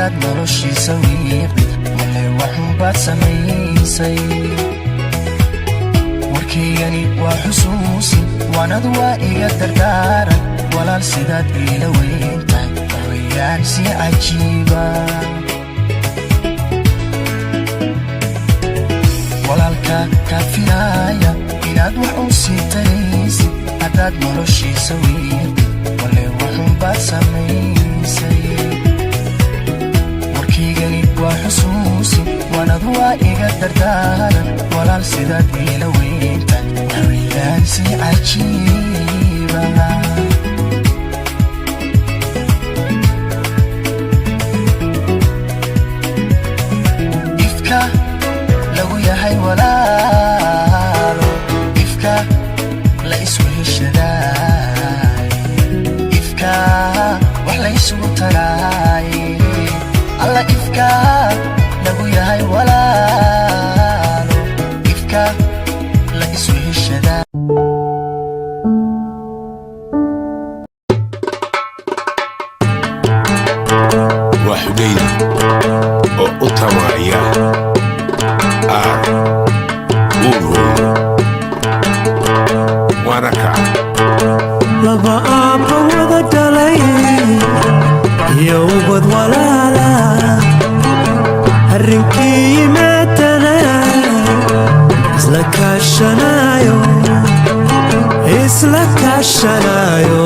Haddaad noloshiisa wiiqdid, wale waxunbaad samaysay. Warkaygani waa xusuusin, waanad waa iga dardaaran. Walaal, sidaad iila weyn tahay waxweeyaan si cajiiba. Walaalka kaa filaaya inaad wax u sii taraysid, haddaad noloshiisa wiiqdid, wale waxunbaad samaysay. Warkaygani waa xusuusin, waanad waa iga dardaaran. Walaal, sidaad iila weyntahay waxweeyaan si cajiiba. Ifka lagu yahay walaalo, ifka la isweheshadaay, ifka wax la isugu taraay. Alla, ifka lagu yahay walaalo, ifka la isweheshadaa. Waa Xudaydi oo u tamaaya aar uurhooyo waana kac. Laba aabba wada dhalay iyo ubad walaala, arrinkii yimaadana isla kaashanayo, isla kaashanayo,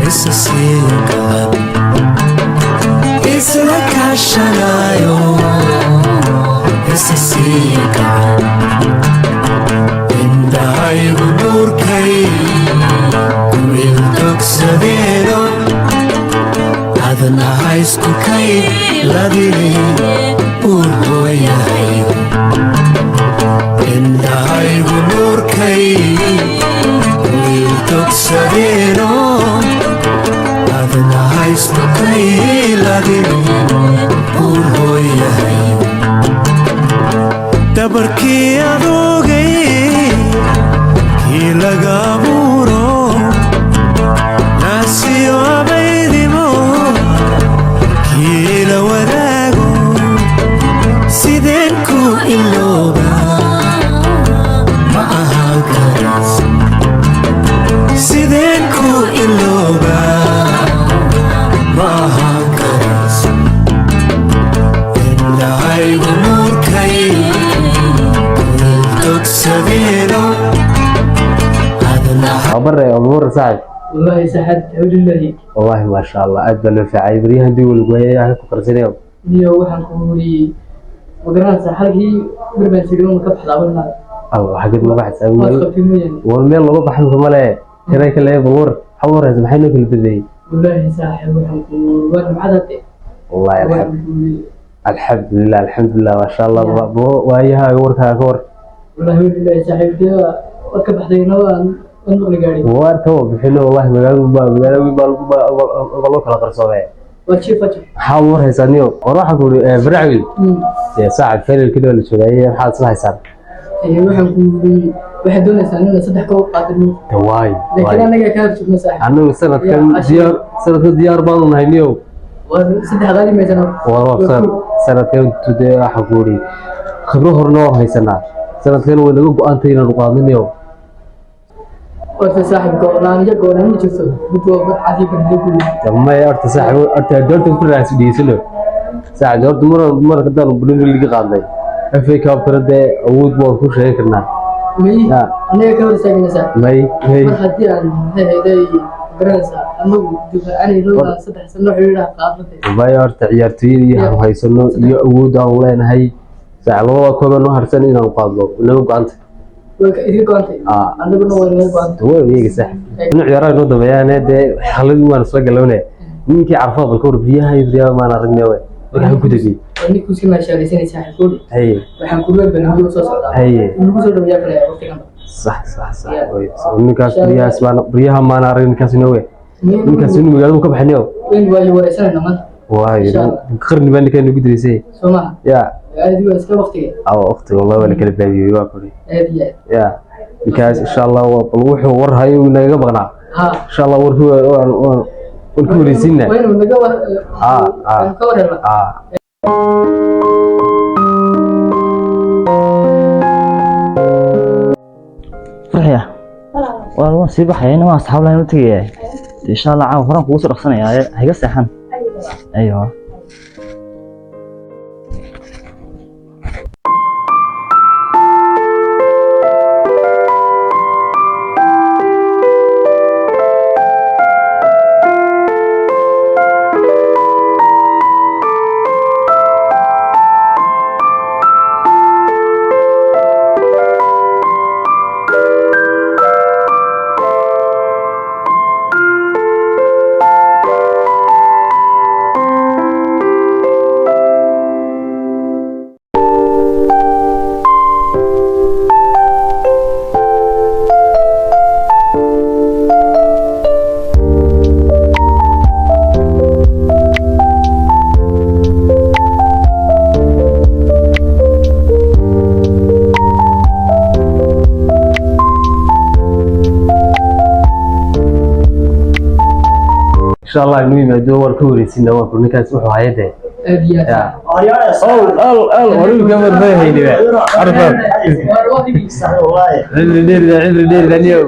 isa siiya gacan, isla kaashanayo, isa siiya gacan. Indhahaygu nuurkay ku ildogsadeeno, adna haysku kay ladine uur hooyahaygu. Indhahaygu nuurkay ku ildogsadeeno, adna haysku kay ladine uur hooyahaygu. Dhabarkii adoogay kii laga abuuro, naasiyo abaydimo kii la wadaago, sideen ku ilooba? Ma ahaan karays, sideen ku ilooba? Ma ahaan karays. Indhahaygu nuurkay dogsadeeno, adna Abare abuur saaxib. والله ساحات الحمد لله. Wallahi ma sha Allah, aad baa loo fiicay baryahan dii wal gooyay aan ku qarsanayo. Iyo waxaan ku wuri, ma garanaysaa, halkii barbaan sidii ma ka baxdaa? Allah, xagid ma baxsan. Waad qabtay mooyaane. War meel looga baxan kuma le tiray kale buur xawar maxay noo kala badeeyay? والله saaxib, waxaan ku wuri waa nimcada. Wallahi alxamdulillah, alxamdulillah, ma sha Allah. Waayaha warkaaga ka war. والله والله saaxib, dee waad ka baxday, nabaan waan maqli gaadhay. Waar ka bixino, wallahi magaalada baa magaalada baa baa loo kala qarsoomay. Waad jiifatay. Maxaa war haysaa niyo? War waxaan ku uri baracwi dee saaxib, final kaliya la joogay, maxaad isla haysaan? Waxaan ku wuri waxaad doonaysaa in saddex koob qaadano. Waay. Laakiin anaga ka horjoogna, saaxib. Annagu sanadkan diyaar, sanadkan diyaar baanu nahay niyow. Waa saddex qaadi maysana. War sanadkan tudee waxaan ku uri khibro horena waan haysanaa, sanadkan way naga go-aantay inaanu qaadno niyow. Horta saaxib, go'laan iyo go'laan ma jirto, mid walba cadi bardoo ku. Maya, horta saaxib, horta doorta ku raas dhiisano saaxib. Horta mar haddaan Premier League qaadnay, FA Cup kana dee awood baan ku sheegi karnaa. May. Ya. Anaga ka hor istaagna, saaxib. May. Mar haddii aan maxay hayday, garanaysaa, anagu difaacanayno inaan 3 sano xiriiraha qaadatay. Maya, horta ciyaartooyada iyo aanu haysano iyo awood aanu leenahay saaxib, labada koobee noo harsan inaanu qaadno naga go-anta. Way ka idin go'antay. Ah. Anaguna way naga go'antay. Way iyaga saaxib inu ciyaaraha inoo dambeeyaane dee xalladii waan isla galownaya. Ninkii Carfaad bal ka war, biyaha iyo biyaha maan aragnay we markaa ku degay. Waa ninkuu iska maashaalaysanay, saaxib koodhi. Haye. Waxaan ku weyn banaanka soo socdaa. Haye. Lagu soo dhaweeyaa kale waqtigan. Sax. Yeah. Way ninkaas biyahaas baan baryaha maan arag ninkaas inoo we ninkaas inuu magaaladu ka baxnayo. Weyn waayo wareysanayna maanta. Waayo. Insha Allah. Qarni baa ninkaa nagu dilaysay. Soo maha? Ya. Aad waa iska waqtiga. Aw waqti wallahi waa la kala baadiyey, waa kori. Aad iyo aad. Ya, ninkaas insha Allah bal wuxuu war hayo uu nagaga maqnaa. Ha. Insha Allah warkii waan Waan ku wareysiinaa. Waa inuu naga war Ah, ah. ka war helaa. Ah. Farxiya, waa waan sii baxaya, inama asxaab lahayn u tegaya. Insha Allah caawa horaan kugu soo dhaqsanayaa, ha iga seexan. Aywa. Insha Allah inuu yimaado waan ka wareysiinaa, waan ku ninkaas wuxuu hayade. Aad iyo aad. Ya. Ol ol ol warigu ka marfahayni ba arfan. Waa loo higi. Cimri dheerida, cimri dheerida niyow.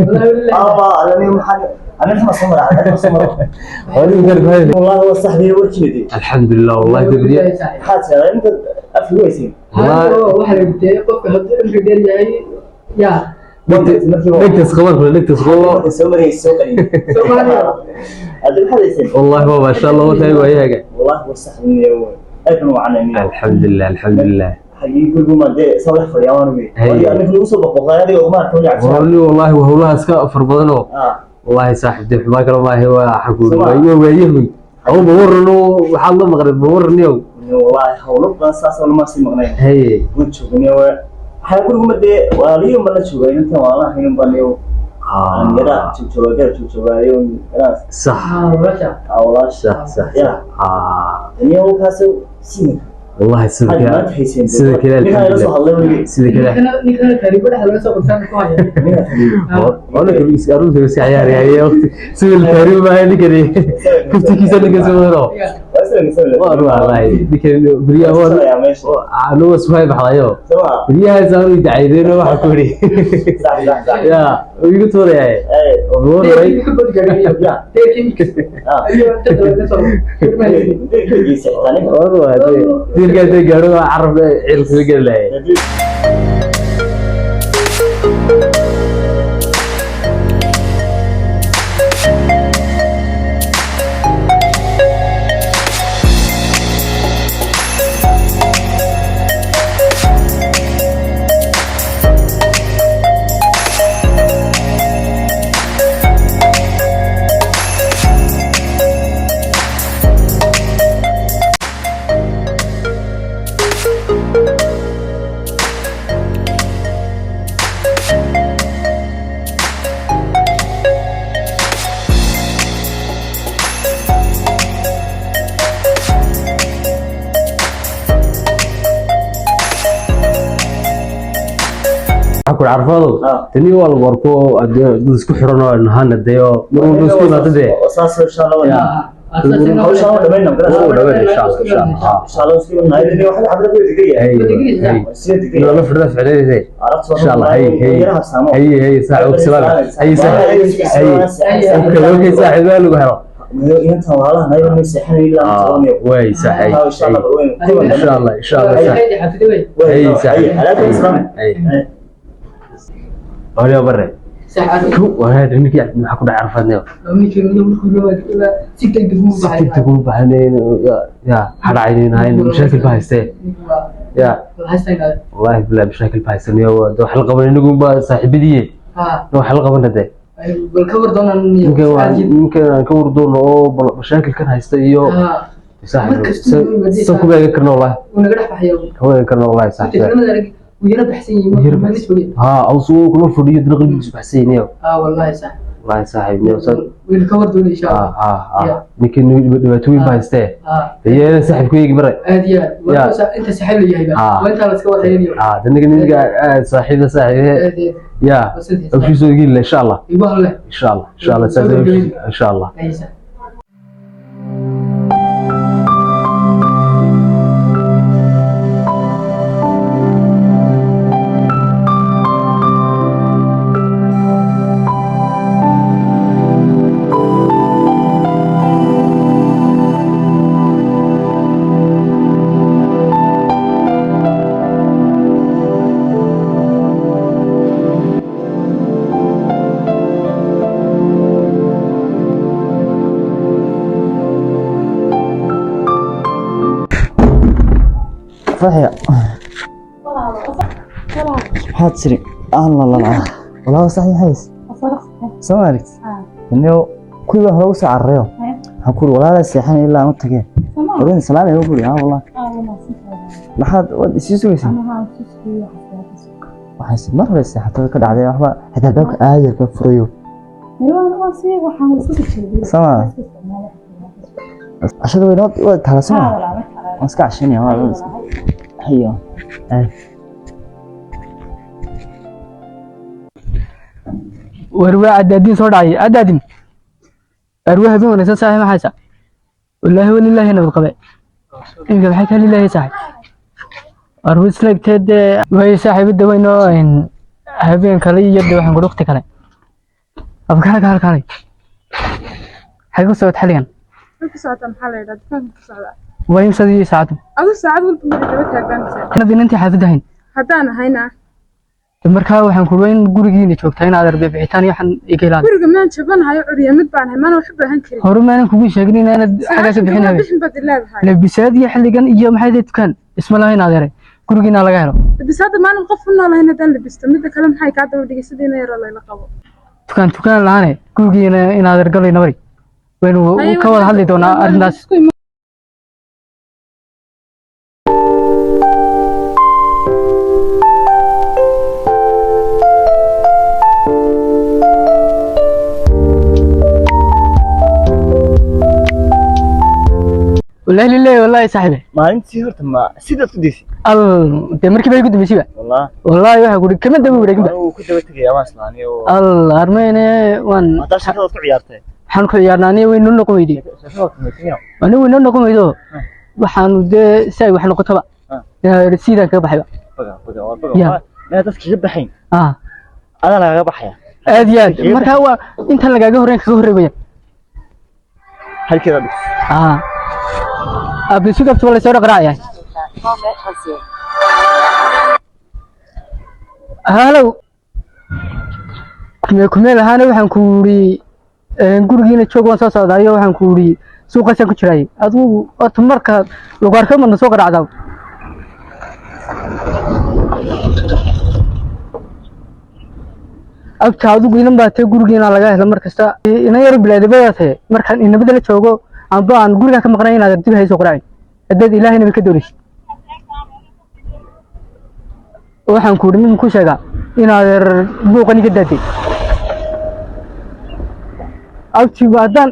Wallahi Warigu ka marfahayni. Alxamdulilah, wallahi dabriya. Wallahi waxa la gutay qofka hadduu cimri dheer yahay yaa. Dhegtas qaban kule, dhegtas qabo. Soomaaliya. Wallahi waa maasha Allah, warkaaga waa yahaga. Alxamdulilah, alxamdulilah. Warni wallahi waa howlahaas ka far badanoo wallahi saaxiib dee xumaan kale maahe, waa xaguun waa waayahoy aw bawarano waxaad la maqlay bawarniyow. Haye. Sax. Ah, walaasha. Sax sax. Ah wallahi sida kale, sida kale, alxamdulilah, sida kale. Ninkana taariibo dhexda laga soo qabtaan ku haya. Wala kabi iska arunta iska ciyaaraya waqti sida taariib baa ninkani kaftikiisa ninka soo wado waa wallahi ninkani beriyaha waa anugu suhay baxdayo beriyaha saan u dacaydeen waxa ku yiri ya igu tuurayay oo Deerkii ka badgaadhay. Deerkii. Ayuu inta laga soo. war waa diirka hadday gaadho waa carab ciilkaga geli lahay. Waxaan ku carfado tani waa lagu arko dad isku xiran oo nahana dee oo mar walba isku imaado dee. La fadhida ficneydee insha Allah. Hay hay hay hay saaxiib, salaam. Hay saaxiib, hay. Okay okay saaxiib, waa lagu helo way saaxiib. Insha Allah, insha Allah saaxiib. Hay saaxiib, hay hore bare ku waa ninkii maxaa ku dhacay carfadneyo Si degdeg ugu si degdeg uma baahnayn ya hadhacaynaynahayn mashaakil ba haystee ya wallahi bilahi mashaakil ba haysanayo wax la qaban inagu ba saaxiibadiye wax la qaban hadee. Bal ka war doonaan. Ninkan waa ninkan aan ka war doono oo bal mashaakilkan haysta iyo saaxiib sa kuma eegan karno wallahi. Naga dhex baxayo. Kama eegan karno wallahi saaxiib. Telefoonada arag wuu yara baxsan yihiin, ma is fogey. Ha awsuu kula fadhiyo dina qalbigiisu baxsan yahay. Ah wallahi sax. Wallahi saaxiib niyo sa wiil ka war doona insha ha Allah. Ha ha ninkan dhibaatooyin ba haystee iyo saaxiib ku eegi maray. Aad iyo aad. Ya. Waa inta saaxiib la yahay Ah. waa intaa la iska warhayo. Ha dinaga ninka saaxiibda saaxiibe Aad iyo ya aad. hawshiisa geli insha Allah. Igu hadle. Insha Allah, insha Allah, saas insha Allah. Aysa. Farxiya, maxaad tiri? Allah la la, walaa sax hays soo maaragt inuu kuwii baa hore usoo cararayo. Waxaan ku uri walaalaa seexan ilaa aan u tageen orin salaam ay ugu uri. Ah walaa, maxaad waad isii sugaysaa? Waxaan mar hore seexato ka dhacday waxba, xitaa albaabka aayar baa furayo. Sama cashada way noo waa taala sama, waan iska cashanaya, waa hayo. Ay Warwaa cadaadin soo dhacay, cadaadin arwaa. Habeen wanaagsan saaxiib, maxaysa? Wallaahi walilaahi nabad qabe. Imika maxay ka lilaahi saaxiib? Arwaa isleegteed way saaxiibada weynoo habeen kale iyo de waxaan ku waqti kale abkaala kaal kaalay. Xagee ku socod xilligan? Ku socota maxaa la yidhaha, dukaanka ku socda. Waa imsadii saacadu? Adu saacad walba ma daba taagantahay? Inaad inantii xaafadda hayn. Haddaan ahayna? Markaa waxaan ku in gurigiina joogtaa inaad arbe bixitaan iyo waxaan iga ilaali. Guriga maan jabanahayo, curyamid baan ahay, maana wax u baahan karin. Hore maanan kugu sheegin inaanad xaggaas bixin habeen. Bixin baad ileedahay. Labisaad iyo xilligan iyo maxay tahay dukaan isma lahayn adeeray, gurigiina laga helo. Labisaada maalin qof u noolahayn haddaan labisto, midda kale maxay kaa daba dhigay sidii ina yaroo layla qabo? Dukaan dukaan lahaane, gurigiina inaad ergalayna bari waynu ka wada hadli doonaa arrintaas. Wallaahi lillahi, wallaahi saaxibe. Maalintii horta ma sidaad ku daysay? Al dee markii bay igu dambeysayba. Wallah. Wallaahi waxaa kuri kama daba wareeginba. Anigu ku daba tegaya waan islaaniyo. Al armeyne waan. Hadaa shaqadaad ku ciyaartay. Waxaan ku ciyaarnaa aniga way noo noqon weyday. Shaqadaad kumaysiyo. Aniga way noo noqon weydo, waxaanu dee si ay wax noqotoba siidaan kaga baxayba. Baga baga waa baga. Ya. Meel dadka kaga baxayn. Ah. Adaa lagaga baxaya. Aad iyo aad, markaa waa intan lagaaga horreyn kaga horrey weyaan. Halkeeda dhig. Ah, abisugabta waa lasoo dhaqraacaya. Halow, kume kumeel ahaana waxaan ku uri gurigiina joog, waan soo socdaayo. Waxaan ku uri suuqaasaan ku jiraay. Adigu horta marka lagu arko madna soo qaracdaa. Abta adigu inan baa tahay, gurigiina laga helo mar kasta. Inan yaro bilaadabadaa tahay, markaan inabada la joogo amba aan gurigaa ka maqnay inaad dib hayso qaraacin haddaad ilaahayna ka doonaysid. Waxaan ku uri mid ku sheegaa inaad buuqan iga daatay abtiba haddaan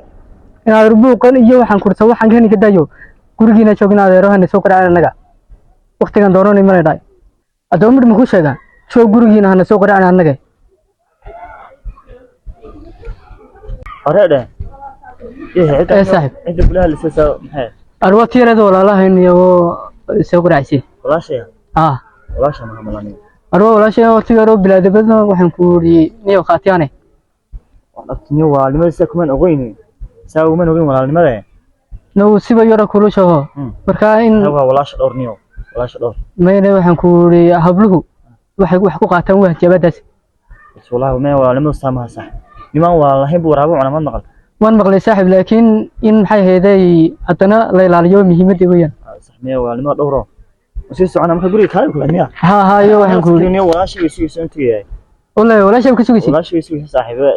inaad buuqan iyo waxaan kursa waxaan kan iga daayo, gurigiina joog, inaad eero hana soo qaraacin annaga waqtigan doonanay mana dhaay. Haddaba mid ma ku sheegaa? Joog gurigiina, hana soo qaraacin annaga. Hore dheh. Ee saaxiib. Cidda kula hadlaysa saa maxay? Arwaa tiirada walaalahayn iyo soo qaraacsi. Walaashaya? Ah. Walaasha ma malaniyo. Arwaa walaashay oo tiirado bilaadabada waxaan ku uri niyo qaatiyaane. Abtiniyo walaalnimada saa kumaan ogeyn, saa umaan ogeyn walaalnimada. No siba yara kulushaho markaa in waa walaasha dhowr niyo, walaasha dhowr. Mayne waxaan ku uri habluhu waxay wax ku qaataan waa jawaabadaas. Bas wallaahi ma walaalnimadu saa maha sax, nimaan walaal lahayn buu waraabo cuna, ma maqal? Waan maqlay saaxiib, laakiin in maxay ahaydey haddana la ilaaliyo muhiimadda weeyaan. Sax miya, walaalnimada dhowro. Sii socona marka guriga kaalay kula miya? Ha ha, iyo waxaan ku uri niyo walaasha way sugaysa intuu yahay. Wallahi walaashay ku sugaysa. Walaasha way sugaysa saaxiiba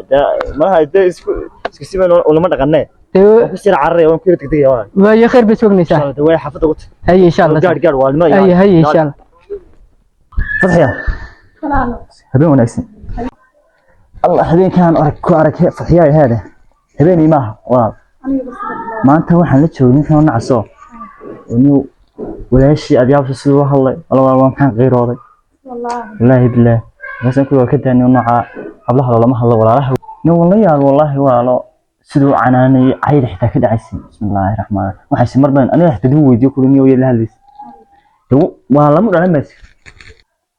malaha isku si baan ulama dhaqanay. Dee waan ku sii cararaya, waan ku yar degdegaya walaal. Waayo khayr bay sugnaysaa. Insha Allah way xaafadda ugu tag. Haye insha Allah. Gaar gaar walaalnimada. Haye haye insha Allah. Fadxiya, habeen wanaagsan. Allah habeenkaan arag ku arag Fadxiya haada habeenay maaha walaal. Maanta waxaan la joogay ninkan nacaso inuu walaashii adyaabta siduu u hadlay. Walaal walaal maxaan qiirooday wallaahi bilaah. Markaasaan kuwa ka daaniyo nooca hablaha loolama hadlo walaalaha nin wala yaab wallaahi walaalo siduu u canaanayay, cayda xitaa ka dhacaysay. Bismillaahi raxmaan raxiim. Waxayse mar badan aniga xitaa dib u weydiiyo kuli niyo la hadlaysa waa lama dhalan maysa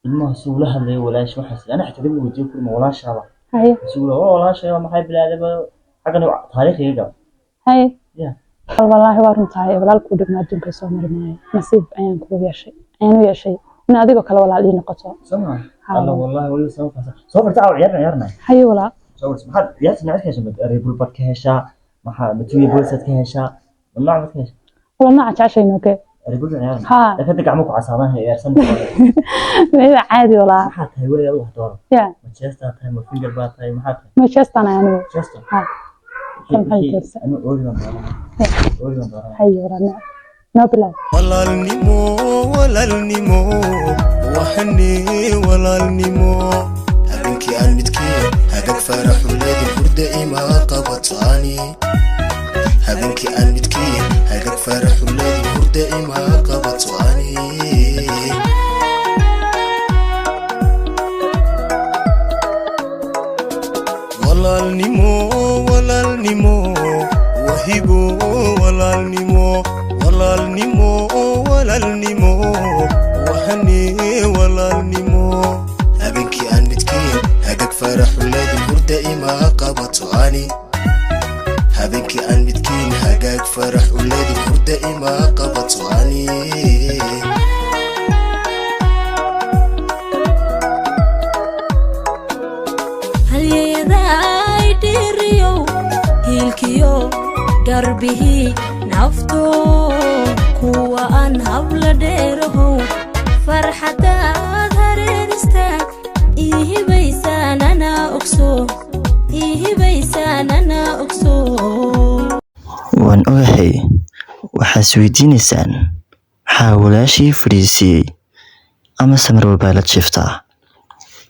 ilmaha siduu la hadlayo walaashi. Waxaas aniga xitaa dib u weydiiyo kuli ma walaashaaba? Haye. Siduu waa walaashay maxay bilaadaba xaggan taariikhiga gal. Haye. Yeah. Wallaahi waa runtahay, walaalkuu dhigma adduunka soo mari maayo. Nasiib ayaan kugu yeeshay, ayaan u yeeshay in adigoo kale walaal ii noqoto. Soo alla wallaahi wali soo fasa soo farta ciyaarna ciyaarna. Haye walaal. Soo farta maxaad ciyaarta nacad ka heshaa? Reebul baad ka heshaa, maxaa matuuya boolisaad ka heshaa, nooc baad ka heshaa? Walaal nooca jeceshay noogee. Haa. Laakiin gacmo ku casaadan ciyaarsan. Mayba caadi walaa. Maxaa tahay weligaa wax dooro? Ya. Manchester tahay ma finger baa tahay, maxaa tahay? Manchester anigu. Manchester. Haa. Kan maxay tahay? Anu Oli baan dooranaa. Oli baan dooranaa. Hayo walaa, noo bilow. Walaalnimo, walaalnimo, waxani walaalnimo. Habeenkii aan midkiin hagag faraxuleedin hurda ima qabataani. Habeenkii aan midkiin hagag faraxuleedin hurda ima qabataani. Walaalnimo, walaalnimo, wahibo walaalnimo, walaalnimo, walaalnimo, waxani walaalnimo. Habeenkii aan midkiin hagag faraxuleedin hurda ima qabataani. Habeenkii aan midkiin hagaag faraxuleedin hurda ima qabataani. Halyeeyaday dhiriyow, hiilkiyo garbihii nafto, kuwa aan habla dheerahow, farxadaad hareeristaan ii hibaysaan anaa ogso, ii hibaysaan anaa ogso. Waan ogahay waxaad isweydiinaysaan maxaa walaashii fadhiisiiyey ama samir walbaa la jiiftaa,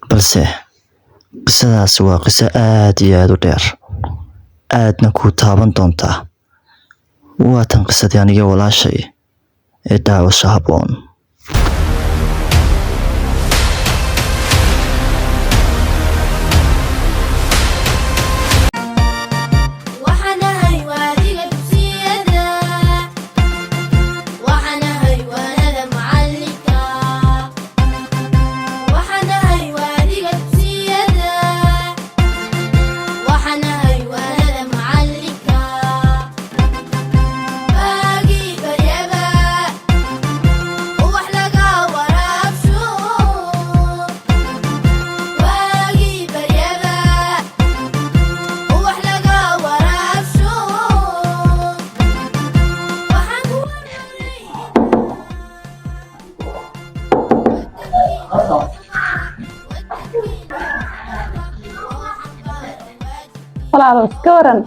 balse qisadaasi waa qiso aad iyo aad u dheer, aadna kuu taaban doontaa. Waa tan qisadii aniga walaashay ee daawasho habboon. Waxaan ahay waadiga dugsiyada, waxaan ahay waanada macallinka, waxaan ahay waadiga dugsiyada, waxaan ahay waanada macallinka. Baagii baryaba ubax laga waraabsho, waagii baryaba ubax laga waraabsho, waxaan ku warwaray. Walaalo, iska waran,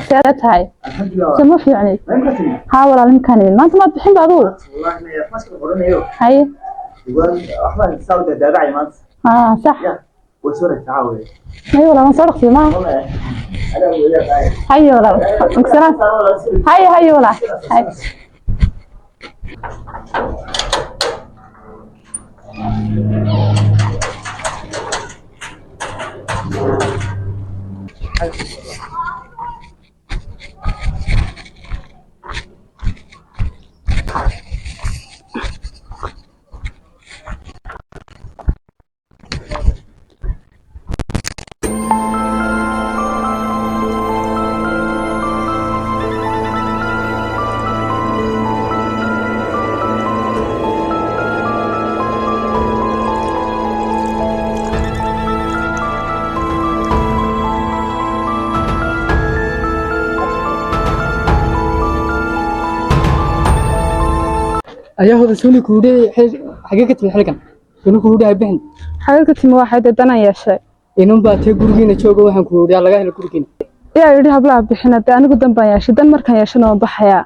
see tahay? Sama fiicni. Haa walaal, imkaan imid maanta maad bixin ba adugu? Haye. Haa sax. Haye walaal, waan soo dhaqsiyay maaha. Haye walaal, ogsanaan. Haye haye walaal, haye. Ayaa hoda suuli kuudhe, xagee ka timid xilkan? Suni kuudhe ha bixin. Xagee ka timi? Waxay dee danaan yeeshay. Inan baa tee gurigiina jooga, waxaan ku yidhi laga helo gurigiina. Yaa yidhi hablaha bixina? Dee anigu dan baan yeeshay, dan markaan yeeshana waan baxayaa.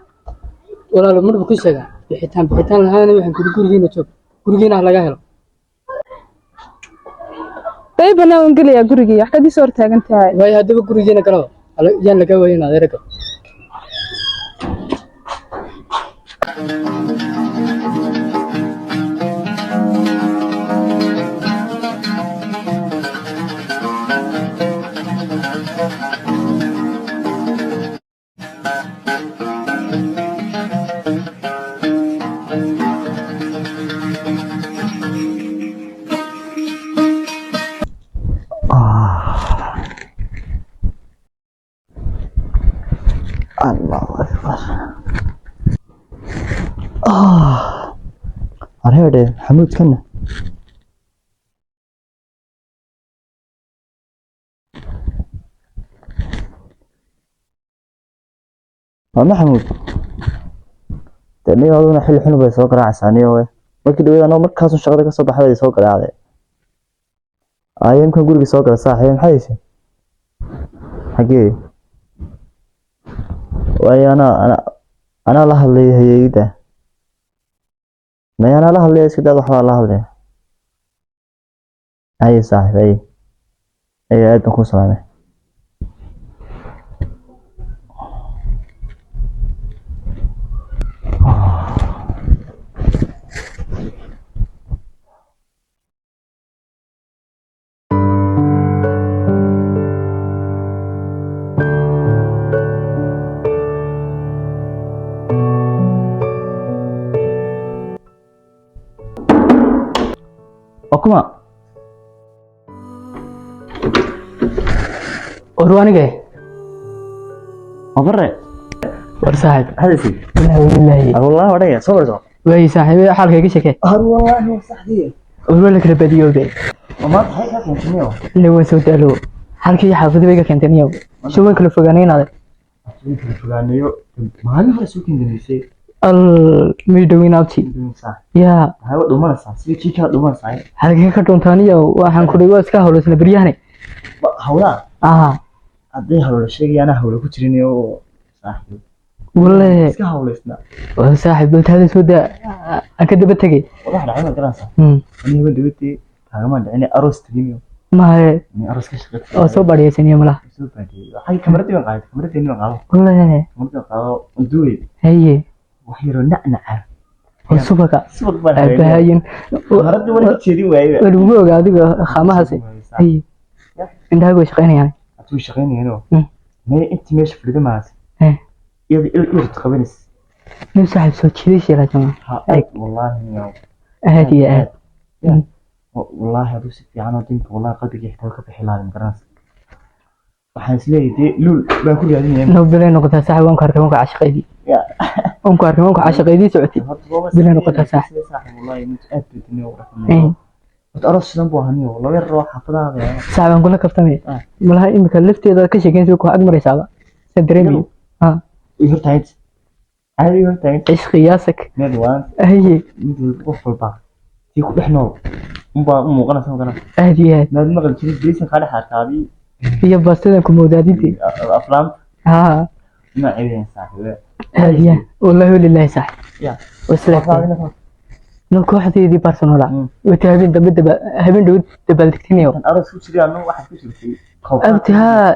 Walaalo, marba ku sheegaa bixitaan bixitaan lahaana, waxaan ku yidhi gurigiina joog, gurigiina ha laga helo. Day banaan waan gelayaa gurigii, wax kadii soo hortaagan tahay. Waayo, haddaba gurigiina galaba yaan laga waayin adeerga. Allahu akbar. Ah. Arheede xamuudkana. Waa Maxamuud. Dee niyo aduna xilli xun bay soo garaacaysaa niyo we. Markii dhaweyd anoo markaasun shaqada ka soo baxay bay soo garaacday. Ayamkan guriga soo gala saaxiib, maxay haysay? Xagee? Waayo anaa la hadlay hayeyda. Maya, anaa la hadlaya, iska daad, waxbaa la hadlaya. Haye saaxiib, haye. Haye, aad baan kuu salaamay. Waa kuma? War anige. Waa bare. War saaxiib. Hadasi. Wallaahi wallaahi. Wallahi odhaya soo barso. Waay saaxiib, xaalka iga sheekee. Har wallahi waa saxdii. War waa la kala badiyoobe. Ma maanta maxay kaa keentay niyo? Ila waan soo daalo. Halkii xaafadii bay iga keentay niyow. Soo waan kala fogaanaynaade. Waan kala fogaanayo. Maalin hore soo keentay. Al may dhowin abti. Yaa. Maxay u dhumanaysaa? Sidii kii kala dhumanaysaa. Halkee ka dhuuntaaniyow, waxaan ku dhihi waa iska hawlaysna beryahane. Hawlaa? Aha. Hadday hawlo sheegaya anaa hawlo ku jirin oo saaxiib. Wallahi. Iska hawlaysna. Waa saaxiib, baltaada soo daa aan ka daba tegay. Waxa dhacay ma garanaysaa? Ani habeen dhaweydii kaagama dhicin aroos tegin. Mahe. Ni aroos ka shaqeeyay. Oo soo badhiyeysaniyo malaha. Soo badhiyay. Waxay kamaradii baan qaaday, kamaradii baan qaado. Wallahi. Kamaradii baan qaado, duway. Haye. Wax yaroo nacnaca. Oo subaka. Subag baan hayaa. Aabbahayin. Kamaradii waan ka jeedin waayay. Waa lagugu ogaa adiga khaamahaasi. Haye. Indhahaagu way shaqaynayaan. Atuu shaqaynayeen. Mee intii meesha fadhida maas. Iyada il il qabanaysa. Nin saaxiib soo jiidashay la jamaa. Ha, wallahi niyow. Aad iyo aad. Wallahi aduu si fiican oo dinka wallahi qalbigii xitaa ka bixi lahaa magaranaysa. Waxaan is leeyahay dee luul baan ku raadinaya. No bilay noqotaa saaxiib, waan ku arkay, waan ku caashaqaydii. Waan ku arkay, waan ku caashaqaydii socotay. Bilay noqotaa saaxiib. Wallahi mid aad buu dinay u dhaqmay. Horta aroos sidan buu ahaa niyow, laba yar oo xaafadaha. Saaxiib aan kula kaftamay. Malaha imika lafteeda ka sheekeynaysa ku ag maraysaaba. Saan dareemayo. Ha. Ii hortaagid. Caadi ii hortaagid. Cishqi yaasak. Mid waan. Haye. Mid walba qof walba. Tii ku dhex nool. Unbaa u muuqanaysa magaranaysa. Aad iyo aad. Maad maqli jirin bariisan kaa dhex arkaadii. Iyo baastadan ku moodaadidii. Aflaanta. Ha. Ma ceebeen saaxiib. Aad iyo aad. Wallahi walillahi saaxiib. Ya. Waslaagtay. No kooxdeedii Barcelona. Wata habeen dambe daba habeen dhow dabaaldegtinayo. Aroos ku jiray anuu waxaad ku jirtay. Abti ha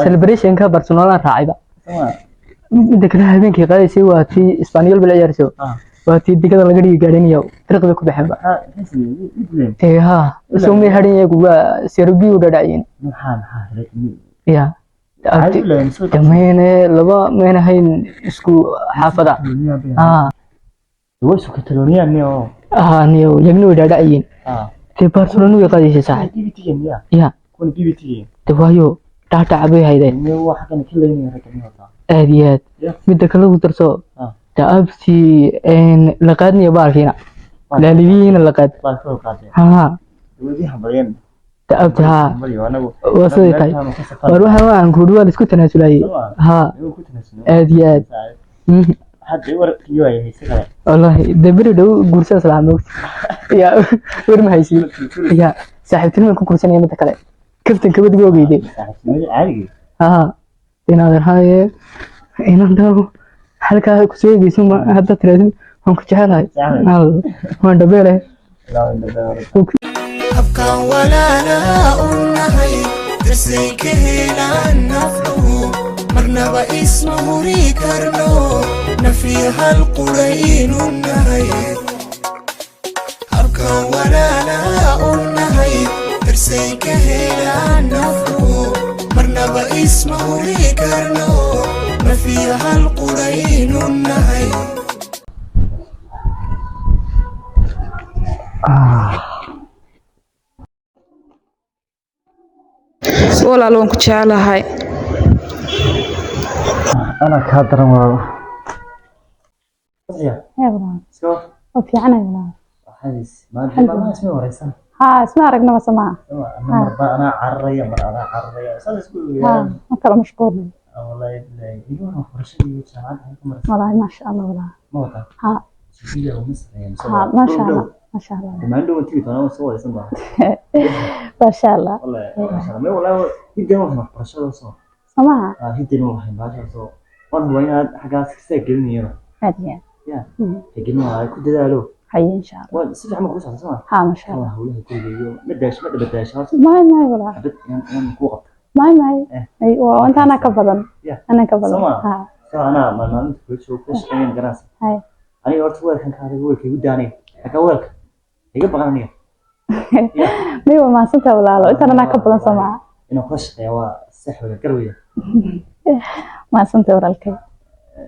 celebration ka Barcelona raacayba. Midda kale habeenkii qaadaysay waa tii Isbaaniyol bala ciyaarayso. Waa tii digada laga dhigi gaadhinayo. Dariiqda ku baxeenba. Ee ha, soo may hadhin iyagu waa Serbia u dhadhacayeen. Maxaa Ya. Abti damayne laba mayna hayn isku xaafada. Ah. Way isku Catalonia niyo. Ah niyo, yagna way dhadhacayeen. Dee Barcelona way qaadaysay saaxiib. BBT miya? Ya. Kuna BBT. Dee waayo dhadhac bay haydeen. Niyo waxa kan ka leeyahay ragga niyo. Aad iyo aad. Midda kale ku darso. Dee abti la qaadnayo baalkiina. Laaligiina la qaad. Ha. Dawladii hambaliyeen. Dee abti ha. Waa siday tahay. War waxa waan ku waa la isku tanaasulayay. Ha. Aad iyo aad. Hadda war iyo ay haysa kale. Wallahi dee beri dhow guursan salaam moogti. Ya war ma haysi. Ya saaxiibtinimo ku guursanaya midda kale. Kaftan kabad googeyday. Saaxiibtinimo caadiga. Ha. Inaad haye inaan dhaho halkaa ku soo eegayso ma hadda tiraahdo waan ku jecelahay. Waan dhabeelay. Habkaan walaalaa u nahay darsay ka helaan nafluhu marnaba isma huri karno nafiyo hal quraynu nahay. Habkaan walaalaa u nahay darsay ka helaan nafluhu marnaba isma huri karno nafiyo hal quraynu nahay. Walaal waan ku jecelahay. Ana kaa daran walaal. Hee walaal. Waa fiicanahay walaal. Waxaas maanta ma isma wareysan. Haa, isma aragnaba somaa. Mar baa anaa cararaya, mar anaa cararaya. Saas isku Haa, weeyaan. ma kala mashquulin. Wallahi billahi. Igu waxbarashadii iyo jaamacadda ku maraysa. Walahi maasha Allah walaal. Ma wataa? Ha. CV-gaaga ma sareeya mise Ha. waa Maasha dhow Allah. dhow? Maasha Allah. Maalin dhow waan tegi doonaa, waan soo wareysan doonaa. Maasha Allah. Wallahi, maasha Allah. May wallahi, hidden waxaan waxbarashada soo. Samaha. Ah, hidden waxaan baasha soo. Waan hubaa inaad xaggaas ka gelinayaba. Aad iyo aad. Ya. Mm. Gelin waa ku dadaalo. Haye, insha Allah. Waa si fiican ma kuu socda soo ma? Ha, maasha Allah. Waa hawlaha guriga iyo ma daasho, ma dhaba daasho horta. May, may walaal. Xabad inaan kuu qabto. May, may. Eh. Ay, waa inta anaa ka badan. Ya. Anaa ka badan. Soo ma? Ha. Soo anaa maalmaalinta kula joogo kula shaqeynaya garanaysa. Haye. Aniga horta weelkan ka adiga weelka igu daanay. Xagga weelka. Iga baqan aniga. May, waa mahadsantahay walaalo, intaan anaa ka badan soo maha? Inaan kula shaqeeya waa sax weeye, gar weeye. Mahadsantahay walaalkay.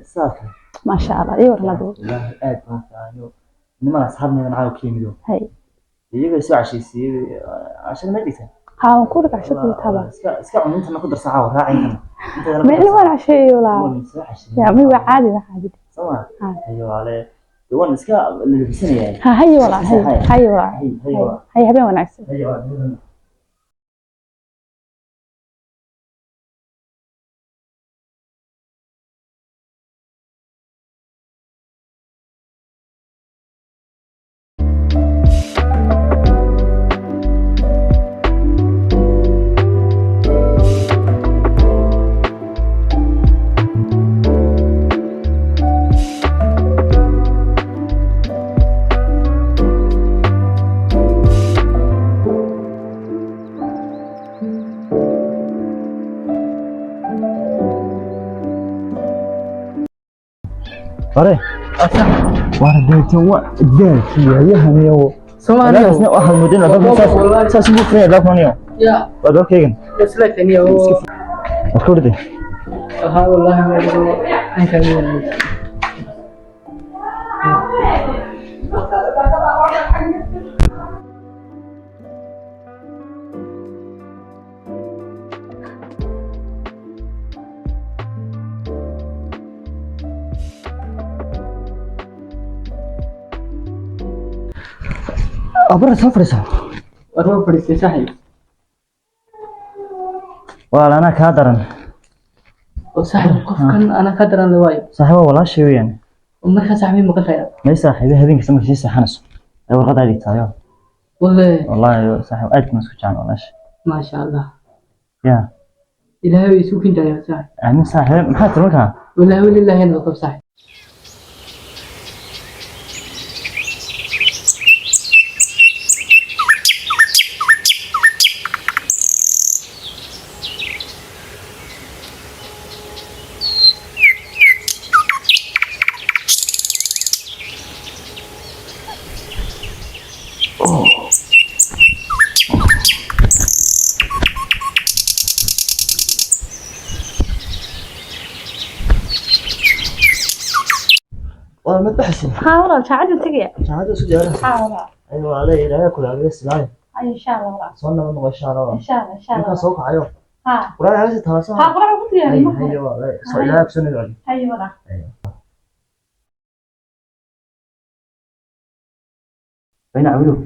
Sidaas kale. Maasha Allah, ii waran adigu. Wallaahi aad baan u fiicanyo. Niman asxaabnaydan caawa ka yimid oo. Haye. Iyaga soo cashaysiiyey, cashada ma dhigtaa? Ha, waan ku dhig cashada taaba. Iska cun intana ku darsa caawa, raaci intana. Intana ku May darsa. waan casheeyey walaal. Waan soo casheeyey. Ya, may, waa caadi, waa caadi. Soo ma? Ha. Hayo walaale. Dee waan iska labisanayaa. Ha, haye walaal, haye. Haye. Haye walaal. Haye, haye walaal. Haye, habeen wanaagsan. Haye walaal. Hore. Waar deetan waa daalkii waayahan iyo Soomaaliya. Waxaad moodeen albaabka saas ugu furan yahay albaabka aniyo. Ya. Waa albaabkaygan. Isla taniya oo. Waad ka warday. Ha, wallahi ma aan ka weyn. Abara soo fadhiiso. War ma fadhiistay saaxiib? Walaal anaa kaa daran. Oo saaxiib, qofkan anaa ka daran le waayo. Saaxiib waa walaashay weeyaan. Oo markaa saaxiib maqan tahay. May saaxiibe habeenkii markay sii seexanayso. Ay warqad ay dhigtaayo. Wallahi. Wallaahi saaxiib aad baan isku jeclaan walaashay. Maasha Allah. Ya. Ilaahay way isu kintaaya saaxiib. Aamin saaxiib, maxaa tiri markaa? Wallahi walillahi nabad qab saaxiib. Waa mid baxaysa. Ha walaal, jaacadda tegaya. Jaacadda isku diyaarinaysa. Ha walaal. Ay walaale, ilaahay kula aga silaayo. Ay, insha Allah walaal. Soo nabad noqo insha Allah. Insha Allah, insha Allah. Ninkaa soo kacayo. Ha. Quraacda hagasi taala soo. Ha, quraac ku diyaari. Haye, haye walaale. Soo ilaahay ku soo nabad celiyo. Haye walaal. Bayna cawilow.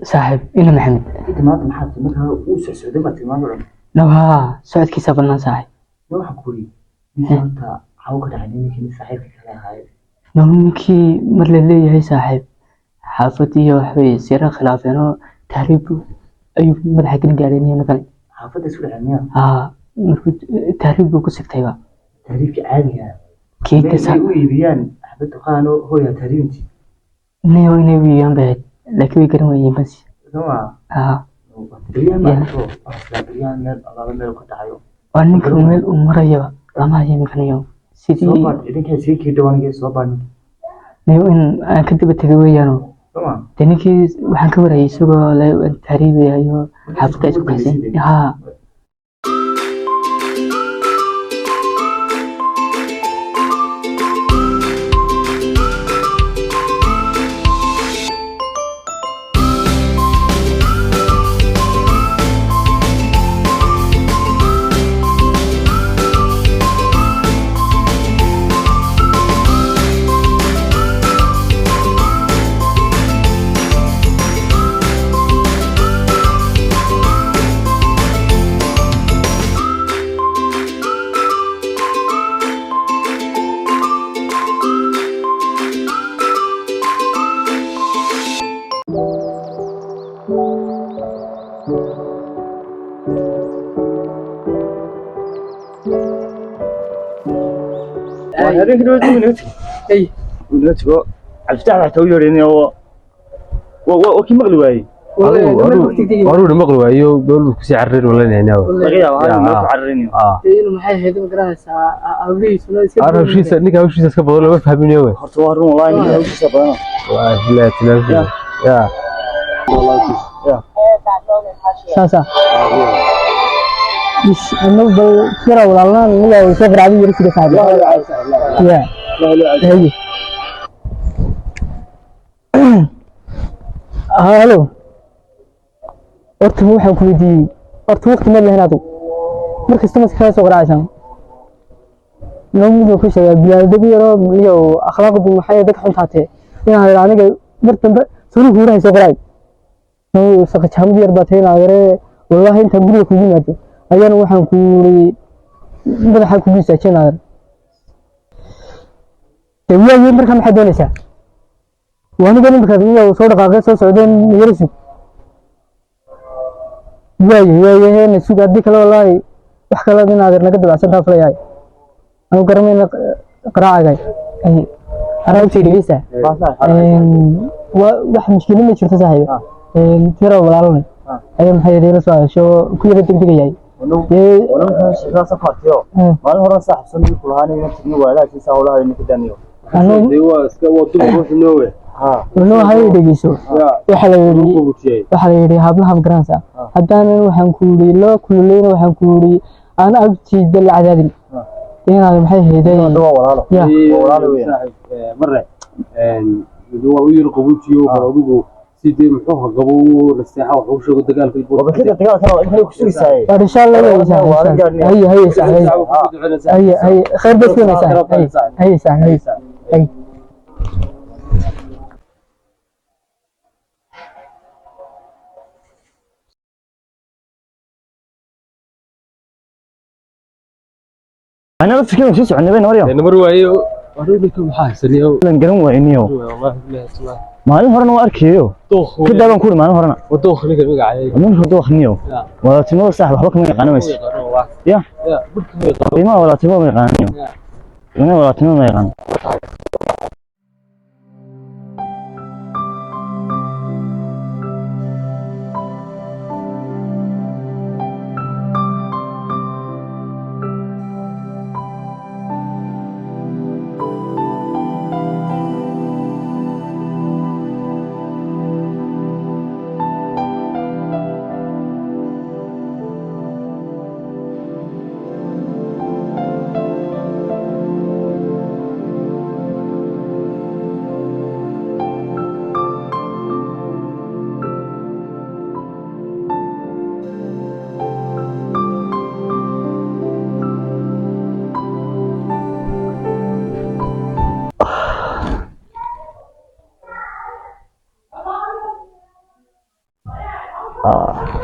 Saaxiib, ina Maxamed. Inta maanta maxaa tiri markaa uu soo socday baa tilmaam u cunay. Nawaa, socodkiisa badnaa saaxiib. Ma waxaan ku yidhi ninkii horta caw ka dhacay ninkii nin saaxiibka kale ahaayo. Naw ninkii mar la leeyahay saaxiib, xaafad iyo waxbay sira khilaafeen oo tahriib ayuu madaxa gelin gaadhay niyo kale. Xaafadda isku dhacay miyaa? Haa, markuu tahriib buu ku sigtayba. Tahriibka caadiga ah. Kii Meel kasa ay u iibiyaan xabad duqaan oo hooyaa tahriibintii. niyo inay wiiyaan bay ahayd, laakiin way garan waayeen bas. Soo ma? Haa. Beryahan baa arkoo isla beryahan meel alaala meel ka dhacayo. Waa ninka meel uu marayaba lama hayo imikanayo. Soo Sidii baadh idinkaa iskaga kii dhawaanaya soo baadh ninka. niyo in aan ka daba tegay weeyaanoo. Soo ma? Dee ninkii waxaan ka warayay isagoo la tahriibayayo xaafadda isku kaxaysan. Haa. Habeenkii dhaweyd wuu inaga tegey. Ay. Wuu inaga tego. Cabdifatax baa xitaa u yeedhay oo waa kii maqli waayey. Aruuri maqli waayo gool ku sii carrir walanayna. Laga yaabaa inuu meel ku cararinayo. Inuu maxay ahayd ma garanaysaa hawlihiisuna iska Hawshiisa ninka hawshiisa iska badan lama fahminayo wey. Horta waa run wallahi ninka hawshiisa badan. Waa bilaah tilaafi. Ya. Saasa. Is annagu bal yara walaalnaan niga soo farcadi yara sida saaxiib. Ya. Haye. Halo. Horta waxaan ku weydiiyey horta waqti ma lahayn adigu mar kasta ma iskaga soo garaacaysaa noo mid ku sheegaa bilaadagu yaroo iyo akhlaaqdu maxay dadka xun taatee inaan yidhaa aniga mar dambe soo huurahay soo garaacay noo saqajaamad yar baa tahay inaan yaree wallaahi intaan guriga kugu yimaado ayaan waxaan ku yiri madaxa kugu istaajinaa dee waaye markaa maxaad doonaysaa waa aniga iminka iyo soo dhaqaaqay soo socdeen yara sug waaye waaye na sug haddii kale wallaahi wax kale in adeer naga dabacsan taa filayahay anu garanayna qaraacagay aragtay dhegeysta wax mushkilad ma jirto saaxiib tira walaalanay ayaa maxay yidhi la soo hadasho ku yara degdegayay Maalin hore saaxiib soo kulahaan inaan tagno walaashiisa howlaha inuu ku daaniyo. Waa iska waa dumar ruuxu noowe. Noo hay dhegeyso waxa la yidhi waxa la yidhi hablaha ma garanaysaa haddaanan waxaan ku yidhi loo kululeyna waxaan ku yidhi aan agtiida la cadaadin inaad maxay hayday Waa walaalo. Ya. Waa walaalo weyn. Mare waa u yar qabuujiyo adigu sidii muxuu qabo naseexa wax uu sheego dagaalka Wabakida dagaalka waa in ku sugaysaa. Waa insha Allah waa insha Allah haye haye saaxiib haye haye khayr bas weyn saaxiib haye saaxiib haye Ana la fikir soo soconay been waryo. Namar waayo aruuri ka maxaa haysaniyo. Lan garan waayniyo. Wallahi billahi. Maalin horena waa arkayo. Ka daaban ku maalin horena. Wadoo ninka magacay. Maalin hore dookhniyo. Walaaltinimada saaxiib waxba kama yaqaano mayso. Ya. Ya, burka ma yaqaano. Qiimaha walaaltinimada ma yaqaano. Qiimaha walaaltinimada ma yaqaano.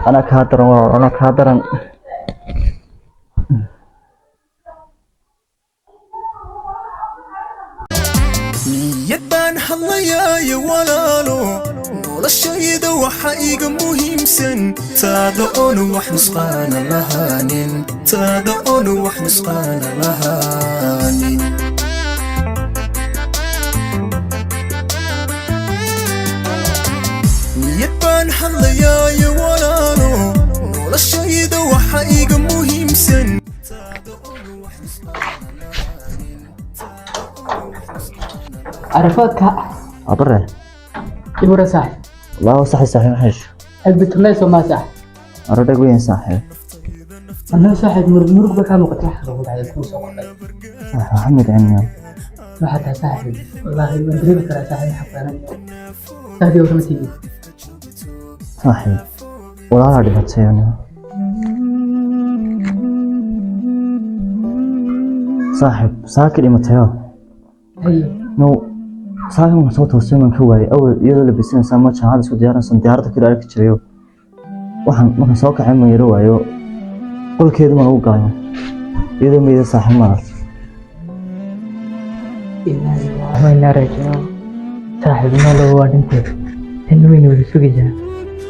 Anaa kaa daran walaal, anaa kaa daran. Niyad baan hadlayaayo walaalo noloshayda waxa iiga muhiimsan taada oon wax nusqaana lahaanin taada oon wax nusqaana lahaanin. Niyad baan hadlayaayo walaalo noloshayda waxa iiga muhiimsan. Carafaadka. Abare. Ibura saaxiib. Wallahi waa saxi saaxiib maxay. Albitunay soo ma saaxiib. Aro dhag weyn saaxiib. Anna saaxiib murug murug ba ka muuqata waxa lagu dhacay kuu soo kordhay. Saaxiib waxaan mid ciniyo. Waxaa tahay saaxiib wallaahi waan dareemi karaa saaxiib xaqaanan. Saaxiib warma tiigi. Saaxiib walaalaa dhibatay aniga. Saaxiib saaki dhimatayo. Haye. No saaki markaan soo toosay maan ka waayay awal iyadoo labisanaysa ama jaamacada isku diyaarinaysa diyaaradda kale arki jirayo. Waxaan markaan soo kacay ma yaro waayo qolkeedu maan ugu galayo iyadoo meydha saaxiib ma aragtay. Inaa lillahi raajicuun. Saaxiib nolow waa dhintay. Tan weyna wada sugaysaa.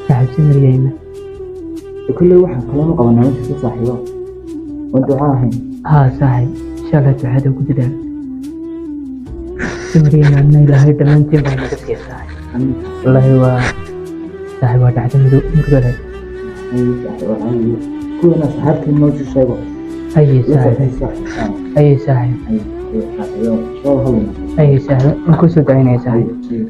Saaxiib si mariyayna. Kulley waxaan kaloo qabanaa ma jirto saaxiibo. Waan ducaa ahayn. Haa saaxiib insha Allah ducada ku dadaal. Samiriyana Ilaahay dhammaantiin baa inaga siiya saaxiib. Wallaahi waa saaxiib, waa dhacdo murugo leh. Kuwana asxaabtii noo sheego. Haye saaxiib, haye saaxiib, haye saaxiib, waan kuu soo ducaynaya saaxiib.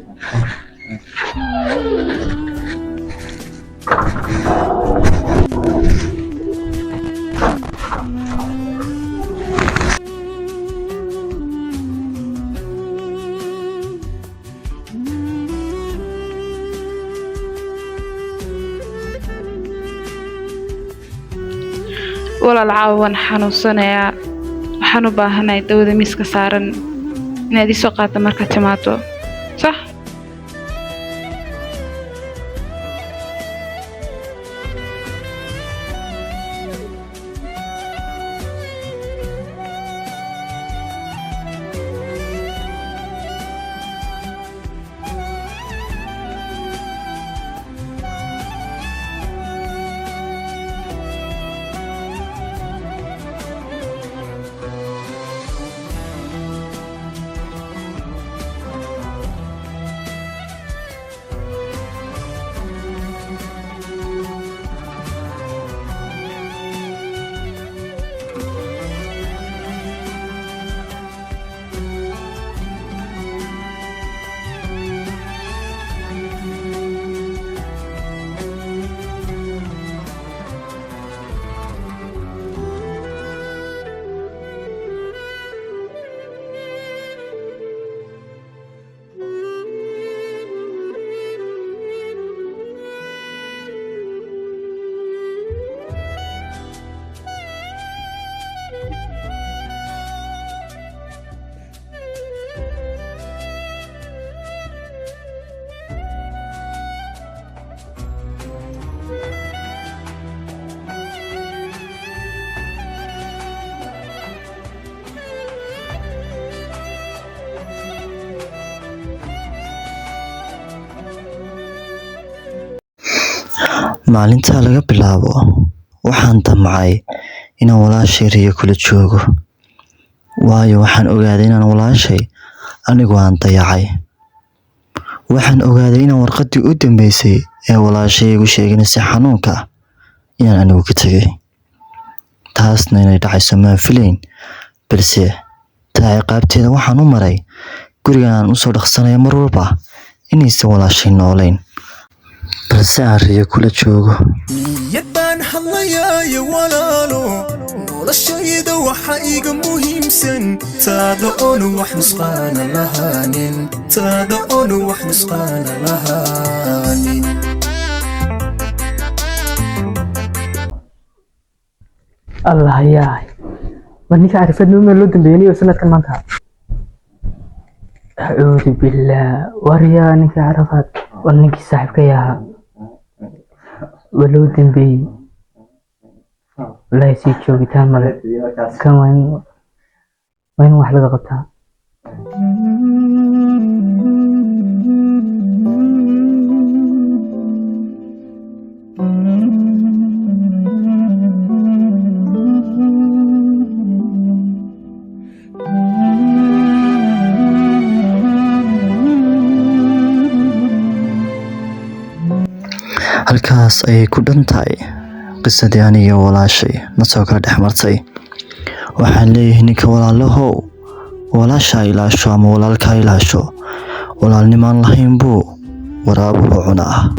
Walaal, caawa waan xanuunsanayaa. Waxaan u baahanahay dawada miiska saaran inaad ii soo qaaddo markaad timaado, sax? Maalintaa laga bilaabo waxaan damcay inaan walaashay riyo kula joogo, waayo waxaan ogaaday inaan walaashay anigu aan dayacay. Waxaan ogaaday inaan warqaddii u dambeysay ee walaashay igu sheeganaysay xanuunka ah inaan anigu ka tegay. Taasna inay dhacayso maan filayn, balse taa ciqaabteeda waxaan u maray gurigan aan usoo dhaqsanayo mar walba inaysan walaashay noolayn, balse aan riyo kula joogo. Niyad baan hadlayaayo walaalo, noloshayda waxa iiga muhiimsan taada oonu wax nusqaana lahaanin, taada oonu wax nusqaana lahaanin. Allah yaay, war ninka Carafaad meel loo dambeeyay sanadkan maanta. Acuudu billaah, war yaa ninka Carafaad, war ninkii saaxiibka yahaa waa loo dambeeyey. Wallaahi sii joogitaan male kan, waa in wax laga qabtaa. Halkaas ayay ku dhan tahay qisadii aniga walaashay na soo kala dhex martay. Waxaan leeyahay ninka walaalahow, walaasha ilaasho ama walaalkaa ilaasho. Walaalnimaan lahayn buu waraabuhu cunaa.